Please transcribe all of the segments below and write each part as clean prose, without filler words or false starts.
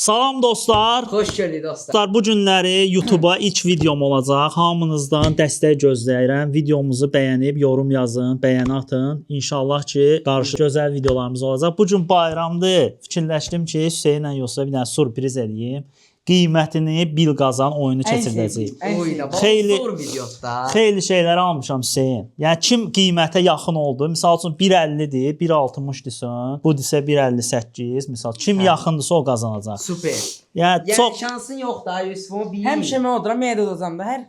Salam dostlar. Xoş gördük dostlar. Dostlar, bu günləri YouTube-a ilk videom olacaq. Hamınızdan dəstək gözləyirəm. Videomuzu bəyənib yorum yazın, bəyəni atın. İnşallah ki, qarşı gözəl videolarımız olacaq. Bu gün bayramdır. Fikirləşdim ki, Hüseynlə Yosa bir dənə sürpriz eləyim. Qiymətini bil qazan oyunu keçirdəcəyik. Oyna, Xeyli- zor videoda. Xeyli şeyləri almışam Hüseyn. Yəni kim qiymətə yaxın oldu? Misal üçün 1.50-dir, 1.60-dırsa, bu isə 1.58. Misal kim yaxındırsa o qazanacaq. Super. Yəni Yəni çox şansın yox da Yusuf'un bir. Həmişə mən oduram, mən də udacam da. Hər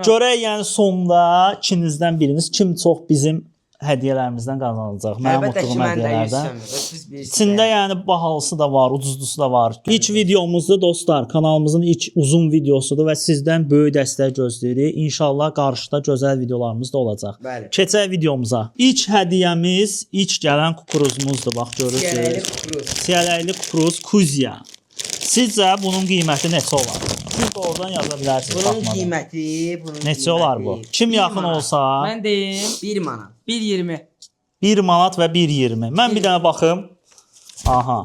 Görək yəni sonda ikinizdən biriniz kim çox bizim hədiyyələrimizdən qazanacaq. Mənim Əlbəttə ki utduğum mən də hədiyyələrdən. Yusuf'um. Siz bilirsiniz. İçində yəni bahalısı da var, ucuzlusu da var. İlk videomuzdur dostlar, kanalımızın ilk uzun videosudur və sizdən böyük dəstək gözləyirik. İnşallah qarşıda gözəl videolarımız da olacaq. Bəli. Keçək videomuza. İlk hədiyyəmiz, ilk gələn kukuruzumuzdur. Bax Gələyli görürsüz. kukuruz. Siyələkli kukuruz Kuzya. Sizcə bunun qiyməti neçə olar? Siz də oradan yaza bilərsiniz. Bunun baxmadan. qiyməti, bunun Neçə olar bu? Kim Bir yaxın manat. olsa mən deyim 1 manat. 1.20. 1 manat və 1.20. Mən bir dənə baxım. Aha.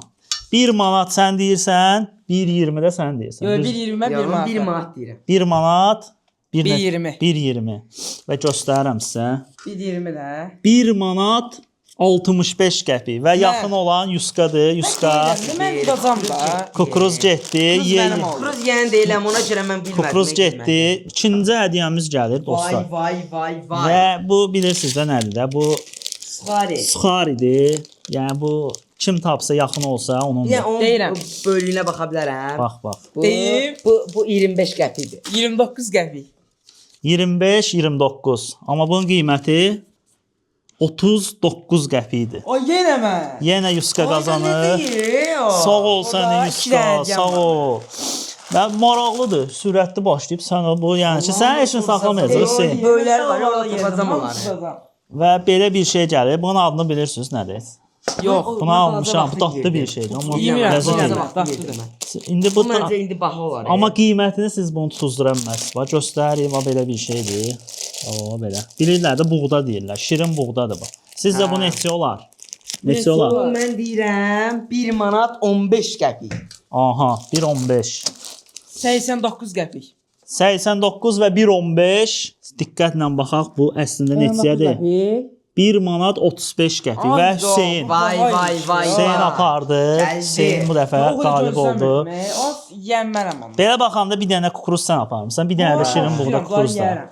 1 manat sən deyirsən, 1.20 də sən deyirsən. Yox, Düz- 1.20 mən 1 Yox, manat. 1 manat deyirəm. 1 manat 1.20. 1.20 və göstərirəm sizə. 1.20 də. 1 manat 65 qəpik və yaxın olan Yuskadır. Yuska. Mən udacam da. Kukuruz getdi. Kukuruz mənim oldu. Kukuruz yəni deyiləm, ona görə mən bilmədim. Kukuruz getdi. İkinci hədiyyəmiz gəlir Vay dostlar. vay vay vay. Və bu bilirsiniz də nədir də? Bu Suxari. suxaridir. Yəni bu kim tapsa yaxın olsa Bir də onundur. onun Deyirəm. bölüyünə baxa bilərəm. Bax bax. Bu, Deyim. bu 25 qəpikdir. 29 qəpik. 25 29. Amma bunun qiyməti 39 qəpik idi. O yenə mən. Yenə Yuska qazanır. Sağ ol Orada sənə iki Yuska, dənə hədiyyəm sağ var. ol. Və maraqlıdır. Sürətli başlayıb sən o bu yəni ki, sən heç nə saxlamayacaqsan Hüseyn. Böyükləri var, orada tapacam onları. Və belə bir şey gəlir. Bunun adını bilirsiniz nədir? Yox. Bunu almışam. Bu dadlı bir şeydir. Amma Yemmirəm. ləzzət Yemmirəm. edir. Dadlıdır. İndi bu Bu məncə indi baha olar. Amma qiymətini siz bunu tuzdura bilməzsiniz. Bax göstərir, bax belə bir şeydir. O belə. Bilirlər də buğda deyirlər. Şirin buğdadır bu. Sizcə bu neçə olar? Neçə Bu olar? mən deyirəm 1 manat 15 qəpik. Aha, 1.15. 89 qəpik. 89 və 1.15. Diqqətlə baxaq bu əslində neçədir? 1 manat 35 qəpik və Ay, Hüseyn. Vay vay vay. Hüseyn vay. apardı. Gəldi. Hüseyn bu dəfə qalib oldu. Az yeyənmərəm amma. Belə baxanda bir dənə kukuruz sən aparmısan, bir dənə də şirin buğda kukuruz da. Yeyərəm.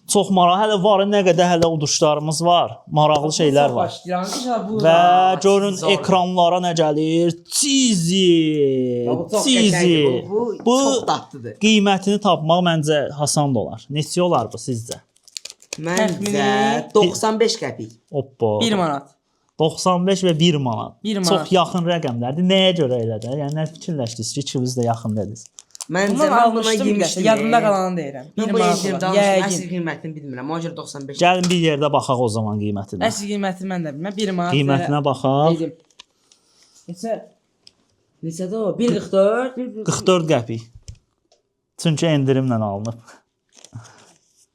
Çox maraqlı. Hələ var, nə qədər hələ uduşlarımız var. Maraqlı şeylər Çox var. Başlayıram. İnşallah bu Və görün zordur. ekranlara nə gəlir? Cheesy. Bu çox Cheesy. qəşəngdir. Bu, bu, Bu çox dadlıdır. qiymətini tapmaq məncə asan olar. Neçə olar bu sizcə? Məncə 95 qəpik. Oppa. 1 manat. 95 və 1 manat. Bir manat. Çox yaxın rəqəmlərdir. Nəyə görə elə də? Yəni nə fikirləşdiniz ki, ikiniz də yaxın dediniz? Məncə Bundan mən buna almışdım bir dəfə. yemişdim. Yadımda qalanı deyirəm. Mən 1 bu manat endirimdə olar. almışdım. Əsl Yəqin. qiymətini bilmirəm. Ona görə 95. Gəlin bir yerdə baxaq o zaman qiymətinə. Əsl qiymətini mən də bilmirəm. 1 manat. Qiymətinə baxaq. Dedim. Neçə? Neçədir o? 1.44. 44 qəpik. Çünki endirimlə alınıb.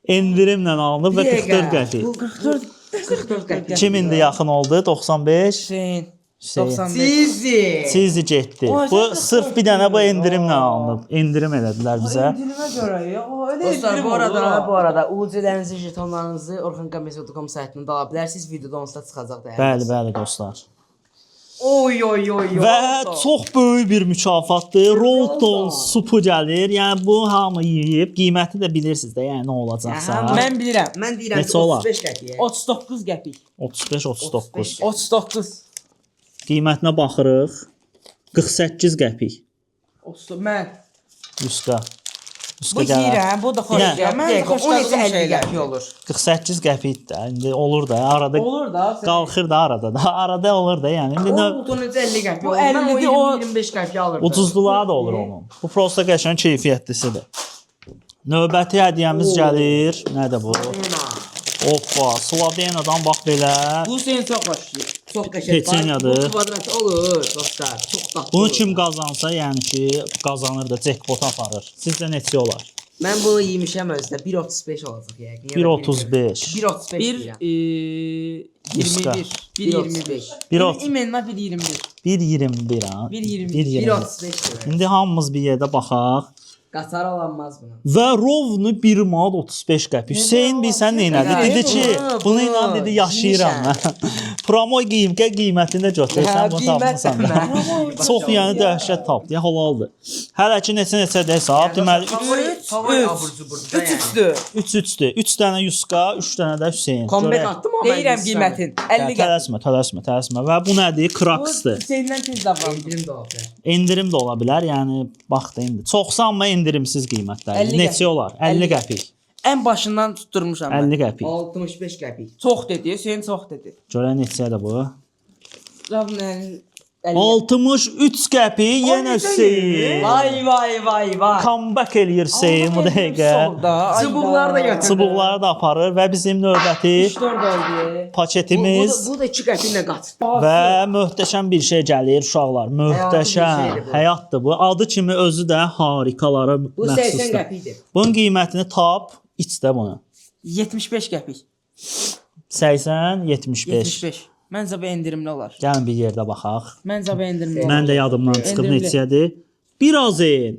Endirimlə alınıb və 44 qəpik. Bu 44 44 qəpik. Kim indi yaxın oldu? 95. Hüseyn. Hüseyn. 95. Sizi. Sizi getdi. Oy, Bu sən sırf bir dənə bu endirimlə alınıb. Endirim elədilər bizə. İndirimə görə ya. O elə Dostlar endirim bu arada olur ha. bu arada UC-lərinizi, jetonlarınızı orxanqamesa.com saytından da ala bilərsiniz. Videoda onsuz da çıxacaq da. Bəli, bəli dostlar. Oy oy oy oy. Və çox böyük bir mükafatdır. Rolton supu gəlir. Yəni bu hamı yeyib, qiyməti də bilirsiniz də, yəni nə olacaqsa. Hə, Mən bilirəm. Mən deyirəm Neçə olar? 35 qəpiyə. 39 qəpik. 35 39. 39. Qiymətinə baxırıq. 48 qəpik. 30 mən. Yuska. Yuska Bu gələr. yeyirəm, bu da xoş Bir dənə. gəlir. Mən Bir dəqiqə, o xoşladığım neçə 50 şeylər. qəpik olur? 48 qəpik də indi olur da arada Olur da. sən- qalxır da arada da. Arada olur da yəni. İndi nə O necə 50 qəpik Bu olur? Mən o 50-dir, o- 25 qəpiyə alırdım. ucuzluğa da olur onun. Bu prosta qəşəng keyfiyyətlisidir. Növbəti hədiyyəmiz gəlir. Nədir bu? Hoppa, Slovenadan bax belə. Bu Hüseyn çox xoşlayır. Çox qəşəng. Peçenyadır. Bu kvadrat olur dostlar. Çox dadlı. Bunu olur. kim qazansa, yəni ki, qazanır da jackpot aparır. Sizcə neçə olar? Mən bunu yemişəm özdə. 1.35 olacaq yəqin. ya da 1.35. 1.35 1 deyirəm. 21. 1.21. 1.30. İmenna 1.21. 1.21 ha. 1.21. 1.21. 1.35 deyirəm. İndi hamımız bir yerdə baxaq. Qatar olanmaz buna. Və rovnu 1 manat 35 qəpik. Hüseyn bilsən nə elədi? Hə, Dedi ki, bunu, bunu ilə bunu dedi yaşayıram mən. Promoy qiymətə qiymətini də götür. Sən bunu Hə, qiymət tapmısan. də mən. Çox yəni dəhşət tapdı. Ya halaldır. Hələ ki neçə-neçədir hesab? Deməli Favori, favori abur cuburdur. 3-3-dür. 3-3-dür. 3 dənə Yuska, 3 dənə də Hüseyn. Comeback Görək. attım amma Deyirəm qiymətin. 50 qəpik. Tələsmə, tələsmə, tələsmə. Və bu nədir? Kraksdır. Hüseyndən tez davrandım. Endirim də ola bilər. Endirim də ola bilər. Yəni bax da indi. Çoxsa amma endirimsiz qiymətlər. 50 Neçə olar? 50 qəpik. Ən başından tutturmuşam mən. 50 qəpik. 65 qəpik. Çox dedi, Hüseyn çox dedi. Görək neçədir bu? Rəblə 50. 63 qəpik yenə Hüseyn. Vay vay vay vay. Comeback eləyir Hüseyn bu dəqiqə. Çubuqları da götürdü. Çubuqları da aparır və bizim növbəti 3-4 oldu. paketimiz Bu, bu da 2 qəpiklə qaçdı. və möhtəşəm bir şey gəlir uşaqlar. Möhtəşəm Həyatı bir şeydir bu. həyatdır bu. Adı kimi özü də harikalara Bu 80 məxsusdur. qəpikdir. Bunun qiymətini tap, iç də bunu. 75 qəpik. 80, 75. 75. Məncə bu endirimli olar. Gəlin bir yerdə baxaq. Məncə bu endirimli olar. Mən də yadımdan çıxıb Endirimli. neçədir. Biraz en.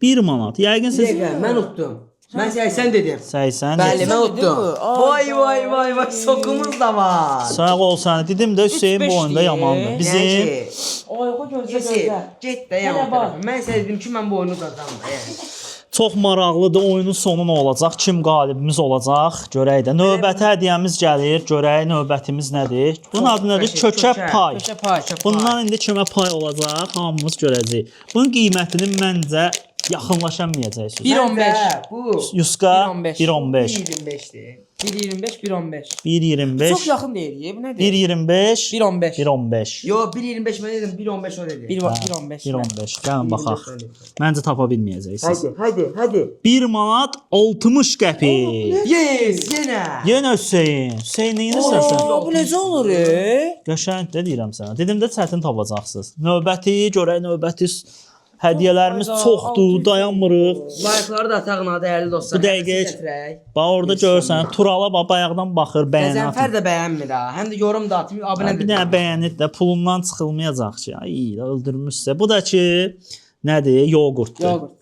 1 manat. Yəqin Bir siz dəqiqə, mən utdum. Mən 80 dedim. 80. Bəli, mən utdum. Bu? Ay, Vay vay vay vay, sokumuz da var. Sağ ol sənə. Dedim də Hüseyn bu Üç beş oyunda deyə. yamandır. Bizim Yəni ki, Oyğu gözlə Yusif, gözlə. get də yan Hələ var. tərəfə. Mən sənə dedim ki, mən bu oyunu udacam da. Yəni. çox maraqlıdır oyunun sonu nə olacaq? Kim qalibimiz olacaq? Görək də. Növbəti hədiyyəmiz gəlir. Görək növbətimiz nədir? Bunun adı nədir? Kökə Kökə pay. Kökə pay. Bundan indi kimə pay olacaq? Hamımız görəcəyik. Bunun qiymətini məncə yaxınlaşa bilməyəcəksiniz. 1.15. Məncə Bu Yuska 1.15. 1.15. 1.25-dir. 1.25, 1.15. 1.25. Çox yaxın deyil, bu nədir? 1.25. 1.15. 1.15. Yo, 1.25 mən dedim, 1.15 o dedi. 1.15. 1.15. Gəlin baxaq. Məncə tapa bilməyəcəksiniz. Hadi, hadi, hadi. 1 manat 60 qəpik. Yes, yenə. Yenə Hüseyn. Hüseyn nə edirsən sən? Oo, bu necə olur? E? Qəşəng də deyirəm sənə. Dedim də çətin tapacaqsınız. Növbəti görək növbəti hədiyyələrimiz Hayda, çoxdur, 600 dayanmırıq. Layıqları da ataq na dəyərli dostlar. Bu dəqiqə Həvəsi gətirək. Bax orada görürsən, Turala bax bayaqdan baxır, bəyəni Qəzənfər atır. də bəyənmir ha. Həm də yorum da atmır, abunə Bir də. dənə bəyənir də pulundan çıxılmayacaq ki. Ay, öldürmüşsə. Bu da ki nədir? Yoğurtdur. Yoğurt.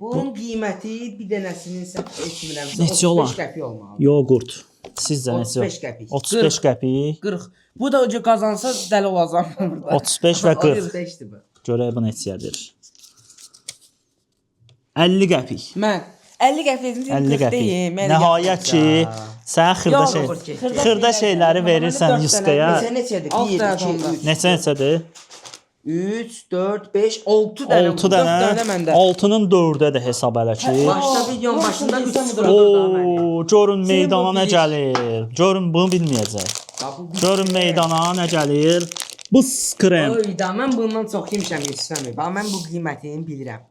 Bunun qiyməti bir dənəsinin səhv etmirəmsə Neçə olar? 35 qəpik olmalıdır. Yoğurt. Sizcə neçə? 35 qəpik. 35 qəpik. 40. Bu da ucu qazansa dəli olacam burada. 35 və 40. 35-dir bu. Görək bu neçədir. 50 qəpik. Mən 50 qəpik dedim, 50 40 qəpik. deyim. 50 Nəhayət ki, sən xırda Yox, şey, yoğurt getdi. xırda şeyləri verirsən Dörd dənə. Yuskaya. Neçə neçədir? Altı 1, dənə 2, tonda. 3, Neçə neçədir? 3, 4, 5, 6 dənə. 6 dörd dənə. dənə məndə. 6-nın 4-ə də hesab elə ki. Başda videonun başında Yox, 3 sən sıfır daha məni. Oo, görün meydana bu nə bilir. gəlir. Görün bunu bilməyəcək. Da bu bir- Görün meydana nə gəlir. Bız krem. Oy da mən bundan çox yemişəm Yusif əmi. Bax mən bu qiymətini bilirəm.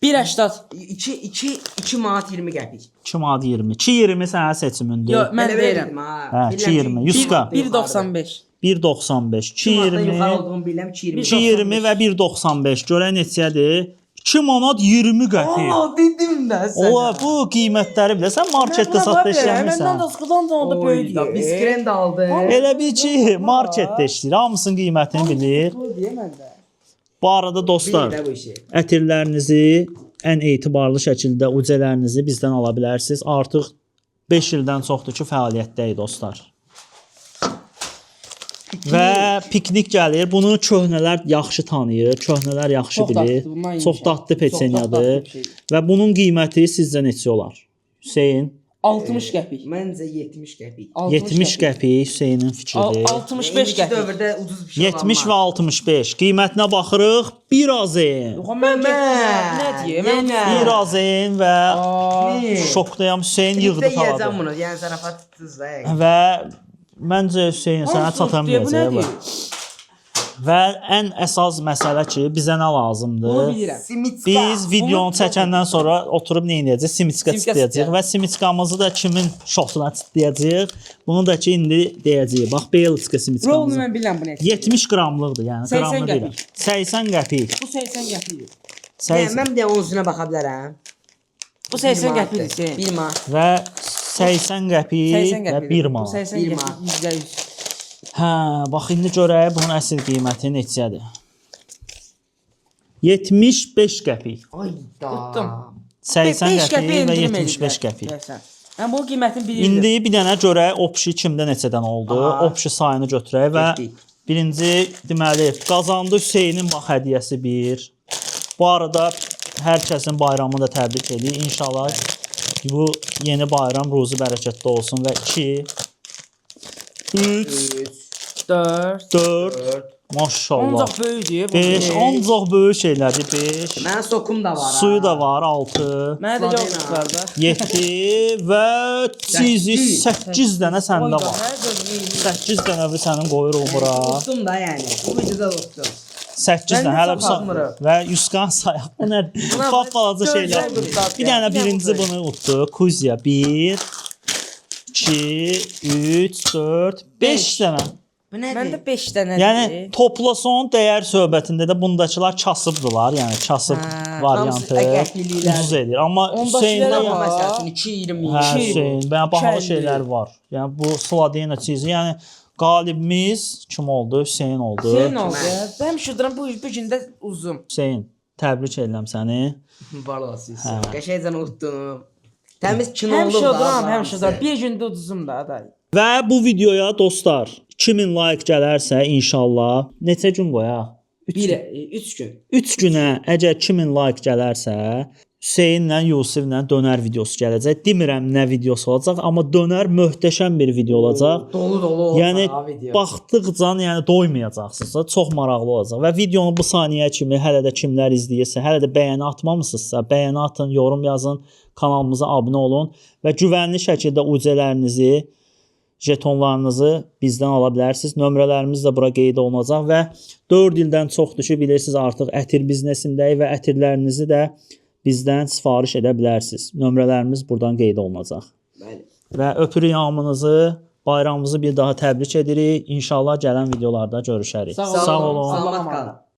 1.80. 2 2 2 manat 20 qəpik. 2 manat 20. 2.20 sənə seçimindir. Yox, mən Elə belə deyirəm. dedim ha. Hə, Bilirəm ki, 2.20. Yuska. 1.95. 1.95. 2 manatdan yuxarı 2.20. olduğunu bilirəm 2.20. 2.20 və 1.95. Görək neçədir? 2 manat 20 qəpik. Allah dedim də sənə. Ola bu qiymətləri biləsən marketdə satda Məndən işləmirsən. də sıxılan da onda Oy böyük. da, biz krem də aldıq. Elə bil ki, marketdə işləyir. Hamısının qiymətini bilir. deyə məndə. Bu arada dostlar, Bilir də bu işi. ətirlərinizi ən etibarlı şəkildə ucələrinizi bizdən ala bilərsiniz. Artıq 5 ildən çoxdur ki, fəaliyyətdəyik dostlar. Və piknik gəlir. Bunu köhnələr yaxşı tanıyır, köhnələr yaxşı Çox bilir. dadlıdır, bundan Çox yemişəm. dadlı Çox peçenyadır. dadlı bir şeydir. Və bunun qiyməti sizcə neçə olar? Hüseyn 60 qəpik. Məncə 70 qəpik. 70 qəpik Hüseynin fikridir. 65 İndiki qəpik. dövrdə ucuz bir şey 70 və 65. Qiymətinə baxırıq. Biraz en. Yox, mən getdim. Nə deyim? Mən Yenə. Biraz en və Aa, şokdayam. Hüseyn Yığdı yığdı yeyəcəm taladı. bunu. Yəni zarafat tutdunuz da. yəqin. Və məncə Hüseyn sənə Hansı deyə, bu çatamayacaq. nədir? Və ən əsas məsələ ki, bizə nə Bunu lazımdır? bilirəm. Simitska. Biz videonu çəkəndən sonra oturub nə edəcəyik? Simitska Simitska çitləyəcəyik və simitskamızı da kimin şotuna çitləyəcəyik? Bunu da ki indi deyəcəyik. Bax, Beyliska Rolunu simitskamızı. mən bilirəm bu nədir. 70 qramlıqdır, yəni 80 qramlı deyirəm. qəpik. 80 qəpik. Bu 80 qəpikdir. Yəni 80 mən bir də onun üstünə baxa bilərəm. Bu 80 qəpikdir Hüseyn. 1 manat. Və 80 qəpik 80 və qəpik. 1 Bu manat. 80 Bir qəpik manat. %100. Hə, bax indi görək bunun əsl qiyməti neçədir. 75 qəpik. Ayda. Utdum. 80 5 qəpik və endirim 75 eləyiblər, qəpik. deyəsən. Mən bu qiymətini bilirdim. İndi bir dənə görək opşi kimdə neçədən oldu. Aha. Opşi sayını götürək və Getdik. birinci deməli qazandı Hüseynin bax hədiyyəsi 1. Bu arada hər kəsin bayramını da təbrik edirik. İnşallah bu yeni bayram ruzi bərəkətli olsun və 2 3 3 4 4 4 maşallah. Ancaq böyükdür. bu. 5 ancaq böyük şeylərdir. 5 Mənim sokum da var. ha. Suyu da var 6 Mənə də Slavena. yoxdur da. 7 və 8 8 dənə səndə Oyda, var. hə, dörd. 8 dənə bir sənin qoyuruq bura. Utdum da yəni. Bu videoda da utdum. 8 Mən dənə də hələ çox atmıram. və 100 sayaq. Bu nə? Bax balaca dörd şeylər. dənə utdu. Bir dənə Bir dənə birinci utdu. bunu utdu. Kuzya 1 2 3 4 5 dənə. Bu nədir? Məndə 5 dənədir. Yəni toplason dəyər söhbətində də bundakılar kasıbdılar. Yəni kasıb Hə, variantı hamısı qəpikliklər. ucuz edir. Amma Ondakılara Hüseyndə bax. Məsəl üçün 2.22. Hə, Hüseyn, yəni bahalı 2.50. şeylər var. Yəni bu Sladena çizi, yəni qalibimiz kim oldu? Hüseyn oldu. Hüseyn oldu. Həmişə uduram bu bu gün də uzun. Hüseyn, təbrik edirəm səni. Var olasın. Qəşəngcə utdum. Təmiz kino Həmişə oldu da. uduram, həmişə uduram. Bir gündə uduzum da aday. Və bu videoya dostlar 2000 like gələrsə inşallah neçə gün qoyaq? 1 3 gün. 3 günə əgər 2000 like gələrsə, Hüseynlə Yusiflə dönər videosu gələcək. Demirəm nə videosu olacaq, amma dönər möhtəşəm bir video olacaq. Dolu dolu olacaq Yəni ha video. baxdıqca yəni doymayacaqsınız. Çox maraqlı olacaq. Və videonu bu saniyə kimi hələ də kimlər izləyirsə, hələ də bəyəni atmamısınızsa, bəyəni atın, yorum yazın, kanalımıza abunə olun və güvənli şəkildə UC-lərinizi, jetonlarınızı bizdən ala bilərsiniz. Nömrələrimiz də bura qeyd olunacaq və 4 ildən çoxdur ki, bilirsiniz artıq ətir biznesindəyik və ətirlərinizi də bizdən sifariş edə bilərsiniz. Nömrələrimiz burdan qeyd olunacaq. Bəli. Və öpürük hamınızı. Bayramınızı bir daha təbrik edirik. İnşallah gələn videolarda görüşərik. Sağ olun. Sağ olun. Salamat qalın.